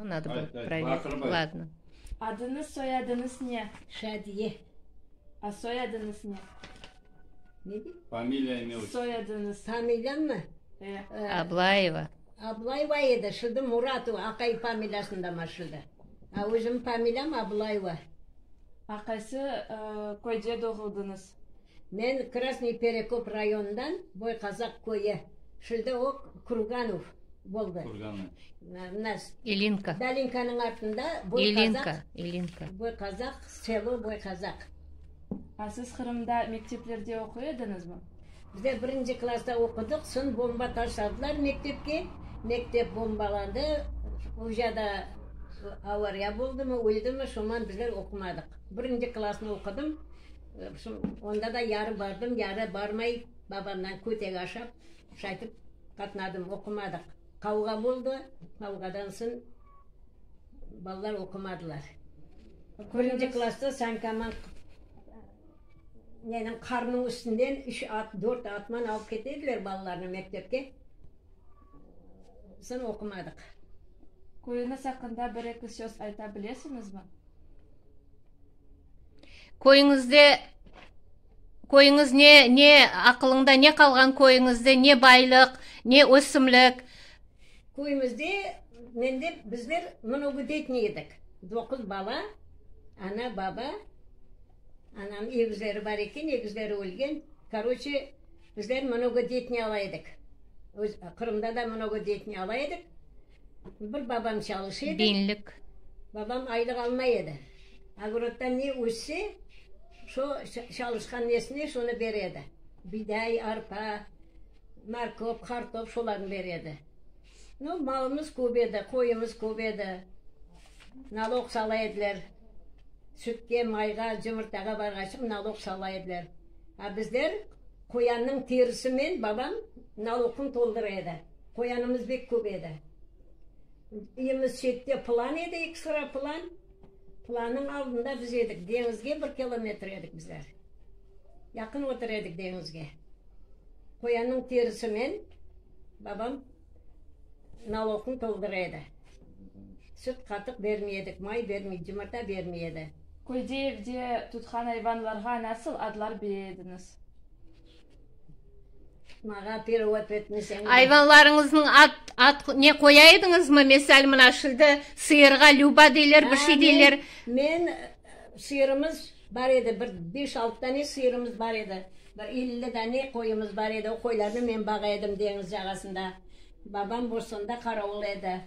Надо было проверить. Ладно. Adıñız, soyadıñız ne? Şadiye. A soyadıñız ne? Ne dey? Familiya, imya, otçestvo. Soyadıñız. Familiyam mı? E. Ablayeva. Ablayeva edi, şimdi Muratova, aqay familiyasında ma şimdi. A özüm familiyam Ablayeva. A qaysı köyde doğuldıñız? Men Krasnıy Perekop rayonından, Boyqazaq köyü, şimdi o Kruganov boldı. Kurganov. Mına İlinka. Dalinkanıñ artında Boyqazaq. İlinka, İlinka. Boyqazaq, selo Boyqazaq. A siz Qırımda mekteplerde oquy ediñizmi? Bizler birinci klassta oqudıq, soñ bomba taşladılar mektepke, mektep bombalandı, oca da avariya boldımı, öldimi, şoman bizler oqumadıq. Birinci klassnı oqudım. Onda da yarı bardım, yarı barmay, babamdan kötek aşap, şaytip qatnadım, oqumadıq. Qavğa boldı, qavğadan soñ balalar oqumadılar. Birinci klassta sankaman neniñ qarnıñ üstünden üç at, dört atman alıp kete ediler balalarnı mektepke. Soñ oqumadıq. Köyüñiz aqqında bir-eki söz ayta bilesiñizmi? Köyüñizde, köyüñiz ne, ne aqılıñda ne qalğan köyüñizde, ne baylıq, ne ösümlik? Köyümizde mende bizler mnogodetniy edik, doquz bala, ana, baba, anam egizleri bar eken, egizleri ölgen, koroçe, bizler mnogodetniy ala edik, öz Qırımda da mnogodetniy ala edik. Bir babam çalışa edi. Biñlik. Babam aylıq almay edi. Ogorodda ne össe, şo çalışqan nesine şonı bere edi. Biday, arpa, markop, qartop şolarnı bere edi. Nu, malımız köp edi, qoyumız köp edi. Nalog sala ediler. Sütke, mayğa, cımırtağa barğaçıq nalog sala ediler. A bizler qoyannıñ terisimen babam nalogın toldıra edi. Qoyanımız bek köp edi. Uyimiz çette plan edi, eki sıra plan. Plannıñ aldında biz edik. Deñizge bir kilometr edik bizler. Yaqın otura edik deñizge. Qoyannıñ terisimen babam naloknı toldıra edi. Süt, qatıq bermey edik, may bermey, cımırta bermey edi. Köyde evde tutqan ayvanlarğa nasıl adlar bere ediñiz? Mağa perevod etmeseñ. Ayvanlarıñıznıñ ad, ad ne qoya ediñizmi? Mesal, mına şimdi sıyırğa Lüba deyler, bir şey deyler. Men, sıyırımız bar edi, bir beş-altı dane sıyırımız bar edi. Bir 50 dane qoyumız bar edi. O qoylarnı men bağa edim deñiz yağasında. Babam Bostonda qaravul edi.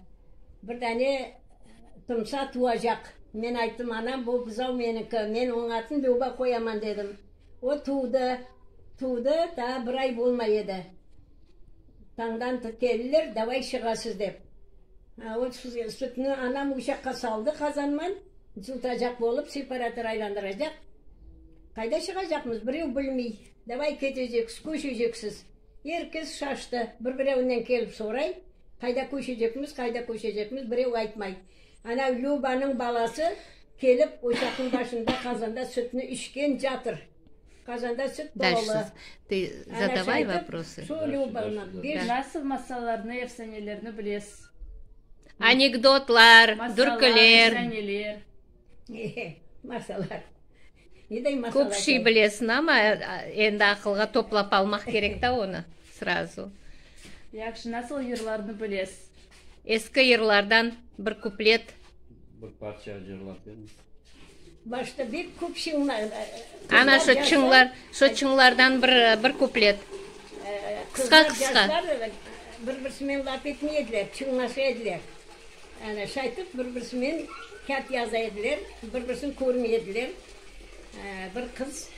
Bir dane tımsa tuvacaq. Men ayttım, anam, bu buzav meniki, men onıñ adını Lüba qoyaman, dedim. O tuvdı, tuvdı, daa bir ay bolmay edi. Tañdan keldiler, davay şığasız dep. O sütni anam uşaqqa saldı qazanman, cıltacaq bolıp, separator aylandıracaq. Qayda şığacaqmız, birev bilmey. Davay keteceksiz, köşeceksiz. Er kes şaştı, bir-birevinden kelip soray, qayda köşecekmiz, qayda köşecekmiz, birev aytmay. Ana Lübanıñ balası kelip ocaqnıñ başında qazanda sütni içken catır. Qazanda süt tolu. Дальше ты задавай вопросы. Şu Lübanıñ beş. Nasıl masallarnı, efsanelerni bilesiz? Anekdotlar, Masallar, dürküler. efsaneler. Masallar. Neday masal Köp şey aytayım? bilesiñ, amma endi aqılğa toplap almaq kerek da onı srazu. Yahşı, nasıl yırlarnı bilesiz? Eski yırlardan bir kuplet. Bir parça cırlap beriñiz. Başta bek köp çıñlar. Ana şu çıñlar, şu çıñlardan bir bir kuplet. Qısqa qısqa. Yaşlar bir-birisimen laf etmey ediler, çıñlaşa ediler. Ana şaytıp bir-birisimen kât yaza ediler, bir-birisini körmey ediler. Bir qız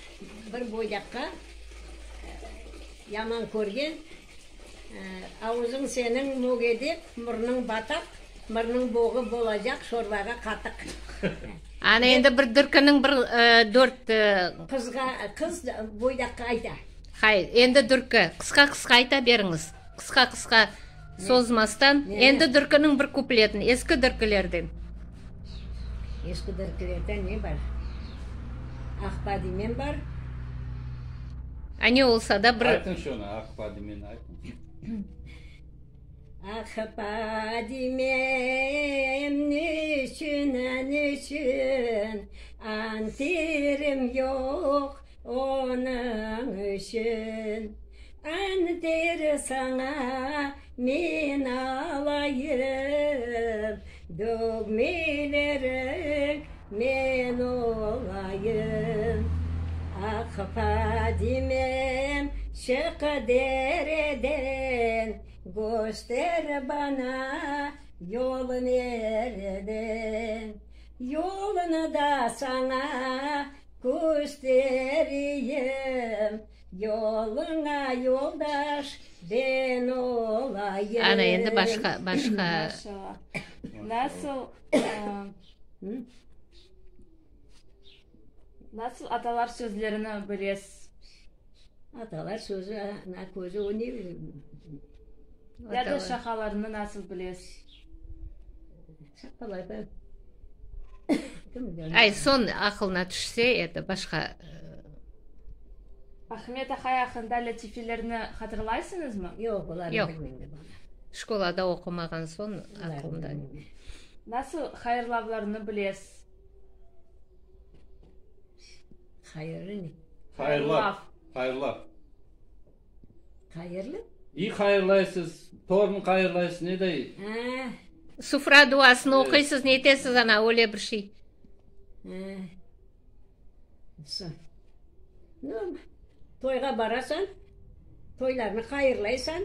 bir boydaqqa yaman körgen. Avuzıñ seniñ mögedek, murnıñ bataq, mırnıñ boğı bolacaq şorbağa qatıq. Ana endi bir dürküniñ bir dört. Qızğa, qız boydaqqa ayta. Hay, endi dürkü. Qısqa-qısqa ayta beriñiz. Qısqa-qısqa sozmastan. Endi dürküniñ bir kupletin, eski dürkülerden. Eski dürkülerden ne bar? Aq Fadimen bar. A ne olsa da bir. Aytıñ şunı, Aq Fadimeni aytıñ. Aq Fadimem. Defterim yoq onıñ içün. Anter saña men alayım, Dögmeleriñ men olayım. Aq Fadimem, çıq dereden, Köster bana yol nereden. Yolunı da saña köstereyim, Yoluña yoldaş ben olayım. Ana, endi başqa, başqa. Maşallah. Nasıl, nasıl atalar sözlerini bilesiz? Atalar sözü, ana közü, o ne? Ya da şaqalarını nasıl bilesiz? Şaqalar da kim bilir? Ay, soñ aqılına tüşse, endi başqa. Ahmet ahay aqqında lâtifelerni hatırlaysıñızmı? Yoq, olarnı Yoq. bilmeyim de bala. Şkolada oqumağan soñ aqılımda. Nasıl hayırlavlarnı bilesiz? Hayırlı ne? Hayırlav. Hayırlav. Hayırlı? İyi hayırlaysız, torun hayırlaysız, ne dey? Ha, Sufra duasını oquysız, ne etesiz, ana, öyle bir şey. ha. So. Nu, toyğa barasañ, toylarnı hayırlaysañ,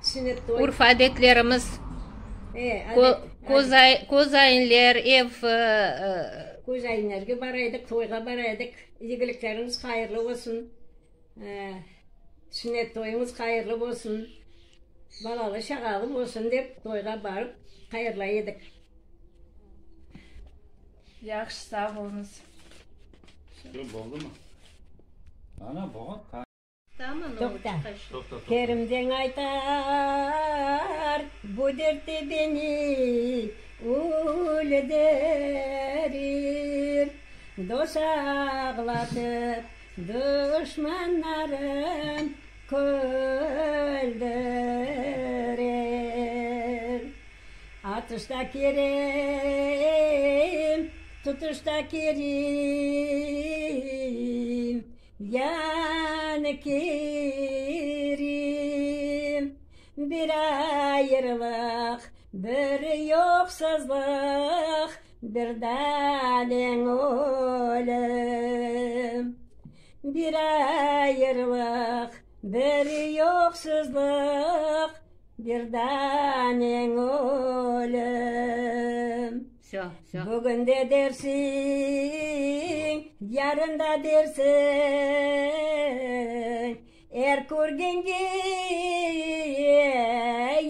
sünnet toy. Urf adetlerimiz, E, adet, köz, közayınler, ev, Közayınlerge baraydık, toyğa baraydık. Eyilikleriñiz hayırlı olsun. Sünnet toyuñız hayırlı olsun. Balalı şağalı olsun dep toyğa barıp hayırlay edik. Yahşı, sağ oluñız. Oldu mı? Ana, buğa Tamam, Toqta. Toqta, toqta. Kerimden aytar, bu dert beni öldürir. Dost ağlatıp, duşmanlarım küldürir. Atışta Kerim, tutuşta Kerim, yan Kerim. Bir ayrılıq, bir yoqsuzlıq, bir danen ölüm. Bir ayrılıq, bir yoqsuzlıq, bir danen ölüm. Vse, vse. Bugün de dersiñ, yarın da dersiñ, er körgenge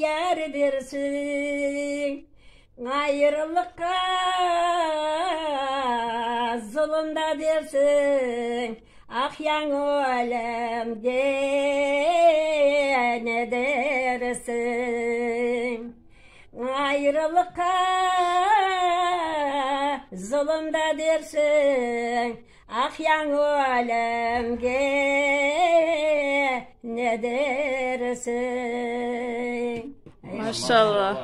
yar dersiñ. Ayrılıqqa zulum da dersiñ, ah yañı ölümge ne dersiñ? Ayrılıqqa zulum da dersiñ, ah yañı ölümge ne dersiñ? Maşallah.